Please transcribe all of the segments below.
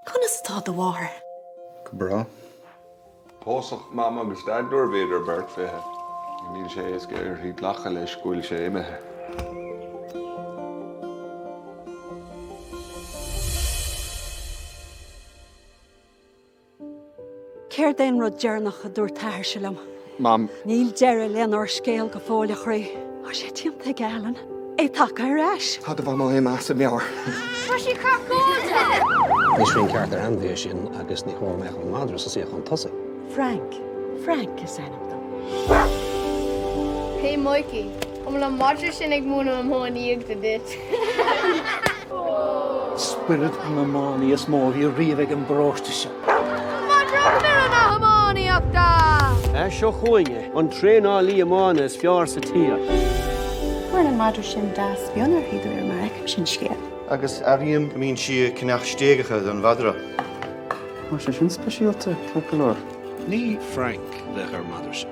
Conas atá do mháthair? Go breá. Pósadh Mam agus Daid nuair a bhíodar beirt fiche. Níl sé éasca uirthi glacadh leis go bhfuil sé imithe. Céard é an rud deireanach a dúirt t'athairse liom? Mam. Níl deireadh lenár scéal go fóill, a chroí. Tá sé déanta aige, Alan. É tagtha ar ais. Tá do mhamó imithe as a meabhair. Tá sí craiceáilte! Ní srian ceart ar ainmhí é sin agus ní chóir go mbeadh an madra sa suíochán tosaigh. Frank. Frank is ainm dó. Hey Mikey, an bhfuil an madra sin ag múineadh iománaíochta duit? Spiorad an iománaí is mó a bhí riamh ag an bparóiste seo. Madra fhoireann na hiománaíochta! Seo chugainn é, an traenálaí iomána is fearr sa tír. Cuireann an madra sin dath spionn uirthi de réir mar a fheicimse an scéal. Agus airím go mbíonn sí ag ceannach stéigeacha don mhadra. Tá sé sin speisialta, ceart go leor. Ní Frank a bheadh ar an madra sin.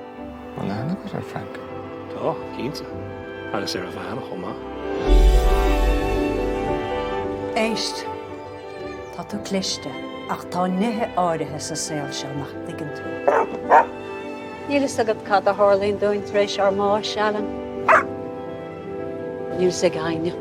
Bhfuil aithne agat ar Frank? Tá, cinnte. Agus ar a bhean chomh maith. Éist. Tá tú cliste, ach tá nithe áirithe sa saol seo nach dtuigeann tú. Níl fhios agat cad a tharlaíonn dúinn tar éis ár mbáis, Alan. Níl fhios ag éinne.